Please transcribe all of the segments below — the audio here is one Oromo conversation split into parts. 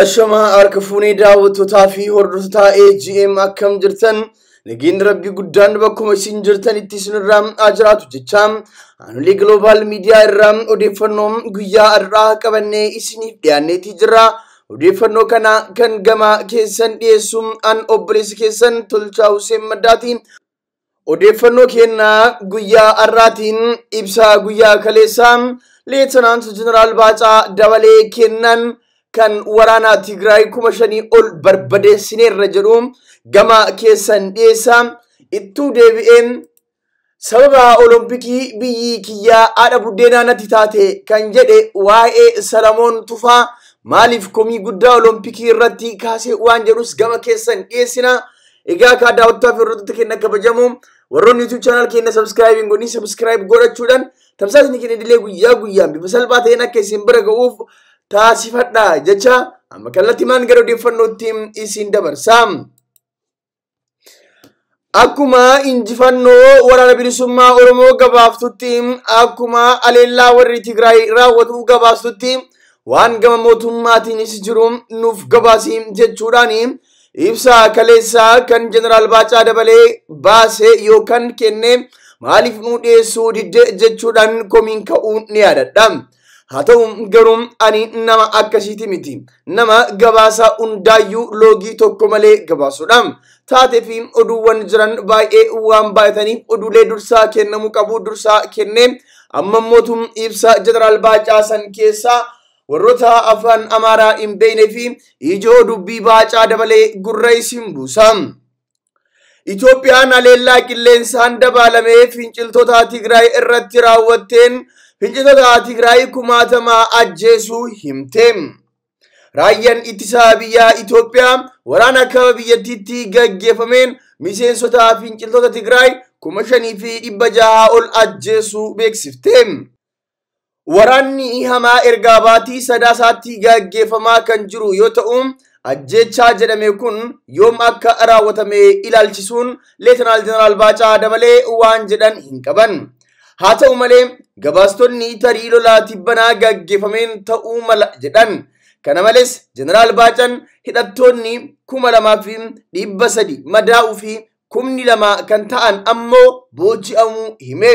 Ashama harka fuunee daawwattootaa fi hordoftoota AGM akkam jirtan nageenyi rabbii guddaan bakkuma isin jirtanitti isinirraa haa jiraatu jecha Aanolee Global Media irraa odeeffannoo guyyaa har'aa qabannee isiniif dhiyaanneetii jirra. Odeeffannoo kana kan gama keessan dhiyeessu an obboleessi keessan Tolchaa Hussein Maddaati. Odeeffannoo kennaa guyyaa har'aatiin ibsa guyyaa kaleessaa Leetanaant Jeneraal Baacaa Dabalee kennan kan waraana Tigraay 5,000 ol barbadeessineerra jedhu gama keessan dhiyeessa. Ittuu deebi'een sababa Olompikii biyyi kiyyaa haadha buddeenaa natti taate kan jedhe waa'ee Salamoon Tufaa maaliif komii guddaa Olompikii irratti kaasee waan jedhus gama keessan dhiyeessina. Egaa akka daawwattoota fi hordoftoota keenya kabajamu warroonni YouTube channel keenya subscribe hin godhin subscribe godhachuudhaan tamsaasni keenya idilee guyyaa guyyaan bifa salphaa ta'een akka isin bira ga'uuf taasifadha jecha amma kallattiimaan gara odeeffannootti isin dabarsa. Akkuma injifannoo waraana bilisummaa Oromoo gabaaftutti akkuma aleellaa warri Tigraay raawwatu gabaaftutti waan gama mootummaatiinis jiru nuuf gabaasi jechuudhaan ibsa kaleessaa kan Jeneraal Baacaa Dabalee baase yookaan kenne maaliif nu dhiyeessuu didde jechuudhaan komiin ka'uu ni yaadadha. Haa ta'u garuu ani nama akkasiiti miti. Nama gabaasa hundaayyuu loogii tokko malee gabaasudha. Taatee fi oduuwwan jiran baay'ee waan baay'ataniif oduulee dursaa kennamuu qabu dursaa kennee amma mootum ibsa Jeneraal Baacaa san keessaa warroota afaan Amaaraa hin beeknee fi ijoo dubbii Baacaa Dabalee gurra isin buusa. Itoophiyaan haleellaa qilleensaan dabaalamee finciltoota Tigraay irratti raawwatteen finciltoota Tigraay kumaatamaa ajjeesuu himte. Raayyaan ittisaa biyya Itoophiyaa waraana kaaba biyyattiitti gaggeeffameen miseensota finciltoota Tigraay 5,600 ol ajjeesuu beeksifte. Waraanni hamaa ergaa baatii sadaasaatti gaggeeffamaa kan jiru yoo ta'u ajjeechaa jedhame kun yoom akka raawwatame ilaalchisuun Leetanaal Jeneraal Baacaa Dabalee waan jedhan hin qaban. Haa ta'u malee gabaastonni tarii lolaa tibbanaa gaggeeffameen ta'uu mala jedhan. Kana malees Jeneraal Baacaan hidhattoonni 2,300 madaa'uu fi 2,000 kan ta'an ammoo booji'amuu hime.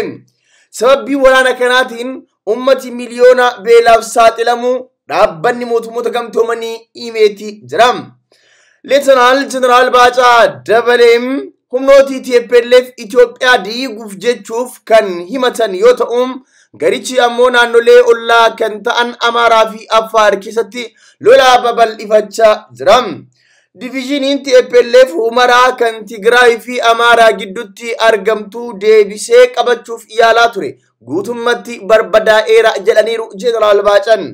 Sababii waraana kanaatiin ummati miliyoona beelaaf saaxilamuu dhaabbanni mootummoota gamtoomanii himeeti jira. Leetanaal Jeneraal Baacaa Dabalee humnooti TPLF Itoophiyaa diiguuf jechuuf kan himatan yoo ta'u garichi ammoo naannolee ollaa kan ta'an Amaaraa fi Affaar keessatti lola babal'ifachaa jira. Diviizhiniin TPLF Humaraa kan Tigraay fi Amaaraa gidduutti argamtu deebisee qabachuuf yaalaa ture. Guutummatti barbadaa'eera jedhaniiru Jeneraal Baacaan.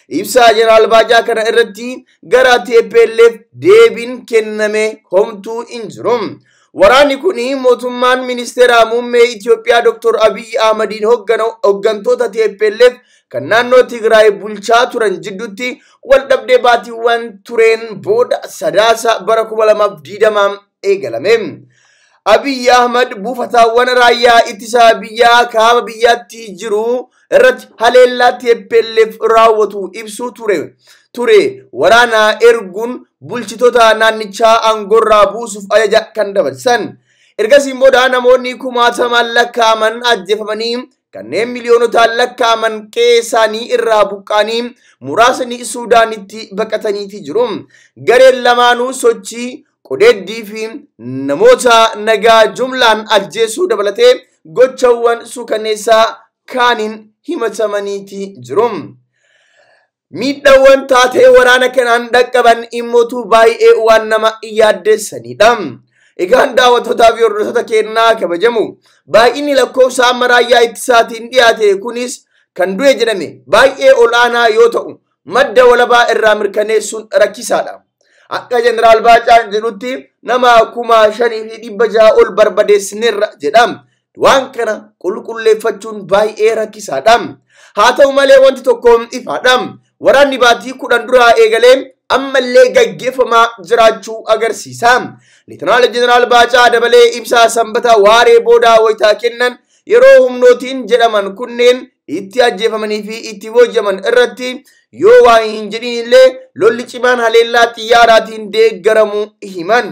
Ibsa Jeneraal Baacaa kana irratti gara TPLF deebiin kenname homtuu hin jiru. Waraanni kun mootummaan ministeera muummee Itoophiyaa Dr. Abiy Ahmediin hooggantoota TPLF kan naannoo Tigraay bulchaa turan jidduutti wal dhabdee baatiiwwan tureen booda sadaasa bara 2020 eegalame. Abiy Ahmed buufataawwan raayyaa ittisaa biyyaa kaaba biyyaatti jiru irratti haleellaa TPLF raawwatu ibsuu ture waraana erguun bulchitoota naannichaa aangoorraa buusuuf ajaja kan dabarsan. Ergasiin booda namoonni kumaatamaan lakkaa'aman ajjeefamanii kanneen miliyoonotaan lakkaa'aman qe'ee isaanii irraa buqqaanii muraasni Suudaanitti baqataniiti jiru. Gareen lamaanuu sochii qodeeddii fi namoota nagaa jumlaan ajjeesuu dabalatee gochawwan suukaneessaa kaaniin himatamaniiti jiru. Miidhaawwan taatee waraana kanaan dhaqqaban immootu baay'ee waan nama yaaddeessanidha. Egaan daawwattootaa fi hordoftoota keenyaa kabajamu baay'inni lakkoofsa amma raayyaa ittisaatiin dhiyaate kunis kan du'e jedhame baay'ee olaanaa yoo ta'u madda walabaa irraa mirkaneessuun rakkisaadha. Akka Jeneraal Baacaan jedhutti nama 5,600 ol barbadeessineerra jedha. Waan kana qulqulleeffachuun baay'ee rakkisaadha. Haa ta'u malee wanti tokko ifaadha. Waraanni baatii 10 duraa eegalee ammallee gaggeeffamaa jiraachuu agarsiisa. Leetanaal Jeneraal Baacaa Dabalee ibsa sanbata waaree boodaa wayitaa kennan Yeroo humnootiin jedhaman kunneen itti ajjeefamanii fi itti booji'aman irratti yoo waa hin jedhin illee lolli cimaan haleellaa xiyyaaraatiin deeggaramu himan.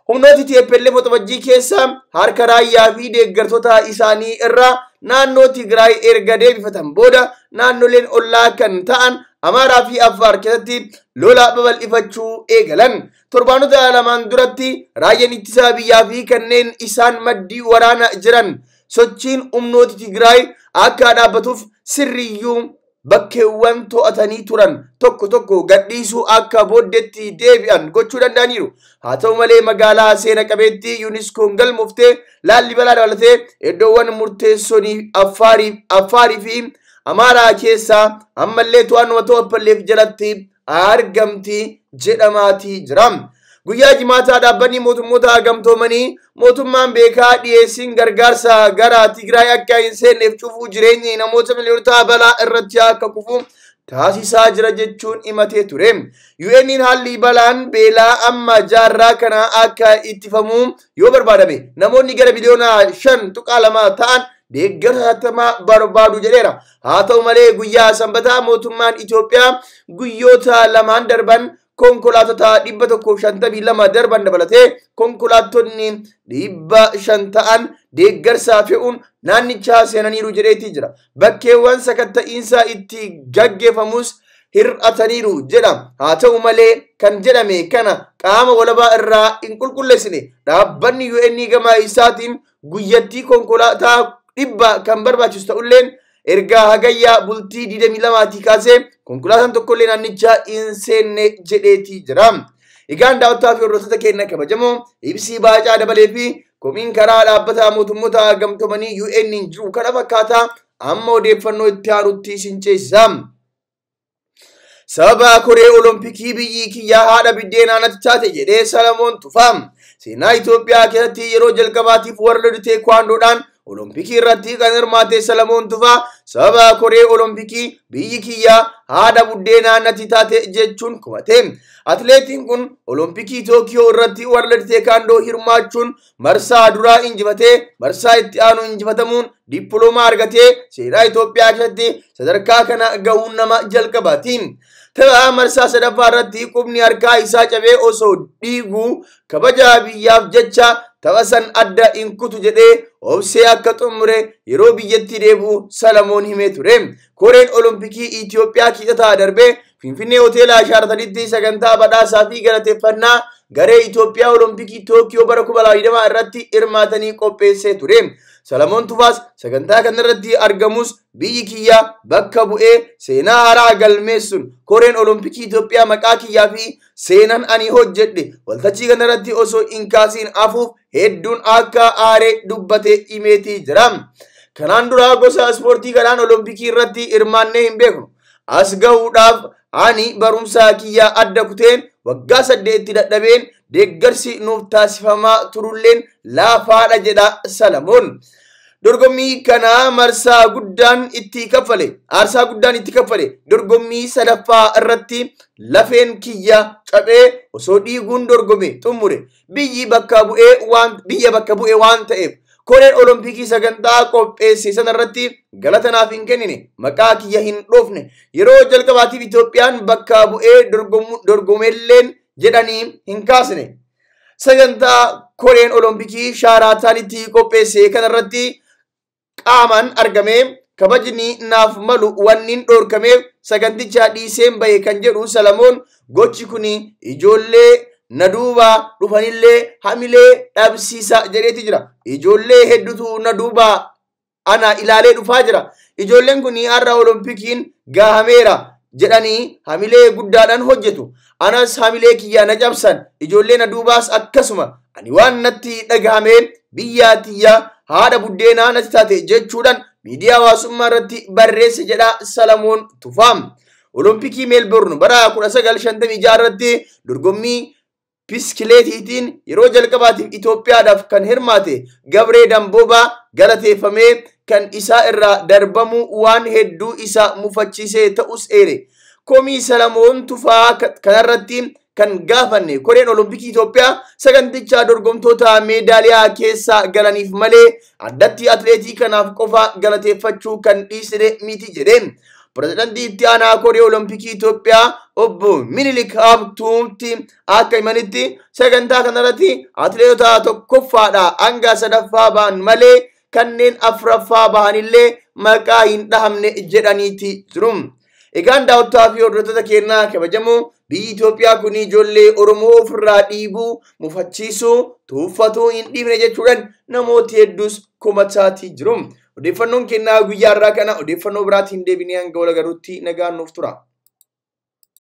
Humnooti TPLF Waxabajjii keessa harka raayyaa fi deeggartoota isaanii irraa naannoo Tigraay erga deebifatan booda naannoleen ollaa kan ta'an Amaaraa fi Affaar keessatti lola babal'ifachuu eegalan. Torbaanota lamaan duratti raayyaan ittisaa biyyaa fi kanneen isaan maddii waraana jiran sochiin humnooti Tigraay akka dhaabbatuuf sirriiyyuu bakkeewwan to'atanii turan tokko tokko gadhiisuu akka booddeetti deebi'an gochuu danda'aniiru. Haa ta'u malee magaalaa seena qabeettii yuuniskoon galmooftee Laallibalaa dabalatee iddoowwan murteessonii Affaarii fi Amaaraa keessaa ammallee to'annoo TPLF jalatti argamti jedhamaatii jira. Guyyaa jimaataa dhaabbanni mootummoota gamtoomanii mootummaan beekaa dhiyeessiin gargaarsa gara Tigraay akka hin seenneef cufuu jireenyi namoota miliyoonota balaa irratti akka kufu taasisaa jira jechuun himatee ture. UN'n haalli balaan beelaa amma jaarraa kana akka ittifamu yoo barbaadame namoonni gara miliyoona 5.2 ta'an deeggarsa hatattamaa barbaadu jedheera. Haa ta'u malee guyyaa sanbataa mootummaan Itoophiyaa guyyoota lamaan darban konkolaattota 152 darban dabalatee konkolaattonni 500 ta'an deeggarsa fe'uun naannichaa seenaniiru jedheetii jira. Bakkeewwan sakatta'iinsa itti gaggeeffamus hir'ataniiru jedha. Haa ta'u malee kan jedhame kana qaama walabaa irraa hin qulqulleessine. Dhaabbanni UN gama isaatiin guyyattii konkolaataa 100 kan barbaachisu ta'ulleen ergaa hagayyaa bultii 22 kaasee konkolaataan tokkollee naannichaa hin seenne jedheetii jira. Egaan daawwattoota fi hordoftoota keenya kabajamoo ibsii baacaa dabalee fi komiin karaa dhaabbata mootummoota gamtoomanii UN jiru kana fakkaataa amma odeeffannoo itti aanutti isin ceesisa. Sababa koree Olompikii biyyi kiyyaa haadha biddeenaa natti taate jedhee Salamoon Tufaa. Seenaa Itoophiyaa keessatti yeroo jalqabaatiif warra teekwaandoodhaan Olompikii irratti kan hirmaate Salamoon Tufaa sababa koree Olompikii biyyi kiyyaa haadha buddeenaa natti taate jechuun komate. Atileetiin kun Olompikii Tookiyoo irratti warra teekwaandoo hirmaachuun marsaa duraa injifatee marsaa itti aanu injifatamuun dippiloomaa argatee seenaa Itoophiyaa keessatti sadarkaa kana gahuun nama jalqabaati. Tapha marsaa sadaffaa irratti qubni harkaa isaa cabee osoo dhiiguu kabaja biyyaaf jecha tapha san adda hin kutu jedhee obsee akka xumure yeroo biyyatti deebi'u Salamoon himee ture. Koreen Olompikii Itoophiyaa kiixataa darbee Finfinnee hoteela Shaaratanitti sagantaa badhaasaa fi galateeffannaa garee Itoophiyaa Olompikii Tookiyoo bara 2020 irratti hirmaatanii qopheessee ture. Salamoon Tufaas sagantaa kanarratti argamus biyyi kiyya bakka bu'ee seenaa haaraa galmeessuun koreen Olompikii Itoophiyaa maqaa kiyyaa fi seenaan ani hojjedhe waltajjii kanarratti osoo hin kaasiin hafuuf hedduun akka aaree dubbate himeetii jira. Kanaan dura gosa ispoortii kanaan Olompikii irratti hirmaannee hin beeknu. As gahuudhaaf ani barumsa kiyyaa adda kuteen waggaa 8 dadhabeen deeggarsi nuuf taasifamaa turulleen laafaadha jedha Salamoon. Dorgommii kana marsaa guddaan itti kaffale, aarsaa guddaan itti kaffale. Dorgommii sadaffaa irratti lafeen kiyya cabee osoo dhiiguun dorgome xumure. Biyyi bakka bu'ee waan ta'eef koreen Olompikii sagantaa qopheesse sanarratti galata naaf hin kennine, maqaa kiyya hin dhoofne. Yeroo jalqabaatiif Itoophiyaan bakka bu'ee dorgomelleen jedhanii hin kaasne. Sagantaa koreen Olompikii Shaaraataanitti qopheesse kanarratti qaamaan argamee kabajni naaf malu wannin dhoorkameef saganticha dhiiseen bahe kan jedhu Salamoon gochi kun ijoollee na duuba dhufanillee hamilee dhabsiisa jedheeti jira. Ijoollee hedduutu na duuba ana ilaalee dhufaa jira. Ijoolleen kun har'a Olompikiin gahameera jedhanii hamilee guddaadhaan hojjetu. Anas hamilee kiyyaa na cabsan. Ijoollee na duubaas akkasuma. Ani waan natti dhagahameen biyya tiyya haadha buddeenaa natti taate jechuudhaan miidiyaa hawaasummaa irratti barreesse jedha Salamoon Tufaa. Olompikii Meelboorn bara 1956 irratti dorgommii biskileetiitiin yeroo jalqabaatiif Itoophiyaadhaaf kan hirmaate Gabree Damboobaa galateeffamee kan isaa irraa darbamu waan hedduu isa mufachiisee ta'us eere. Komii Salamoon Tufaa kanarratti kan gaafanne Koreen Olompikii Itoophiyaa sagantichaa dorgomtoota meedaaliyaa keessa galaniif malee addatti atileetii kanaaf qofa galateeffachuu kan dhiisne miti jedhe. Pirezidaantii itti aanaa Koree Olompikii Itoophiyaa obbo Minilik Habtuutti akka himanitti sagantaa kanarratti atileetota tokkoffaadha hanga sadaffaa ba'an malee kanneen afuraffaa bahanillee maqaa hin dhahamne jedhaniiti jiru. Egaan daawwattoota fi hordoftoota keenyaa kabajamoo, biyyi Itoophiyaa kun ijoollee Oromoo ofirraa dhiibuu, mufachiisuu, tuuffatuu hin dhiifne jechuudhaan namooti hedduus komataatii jiru. Odeeffannoon kennaa guyyaa irraa kana odeeffannoo biraatiin deebinee hanga wal agaruutti nagaan nuuf tura.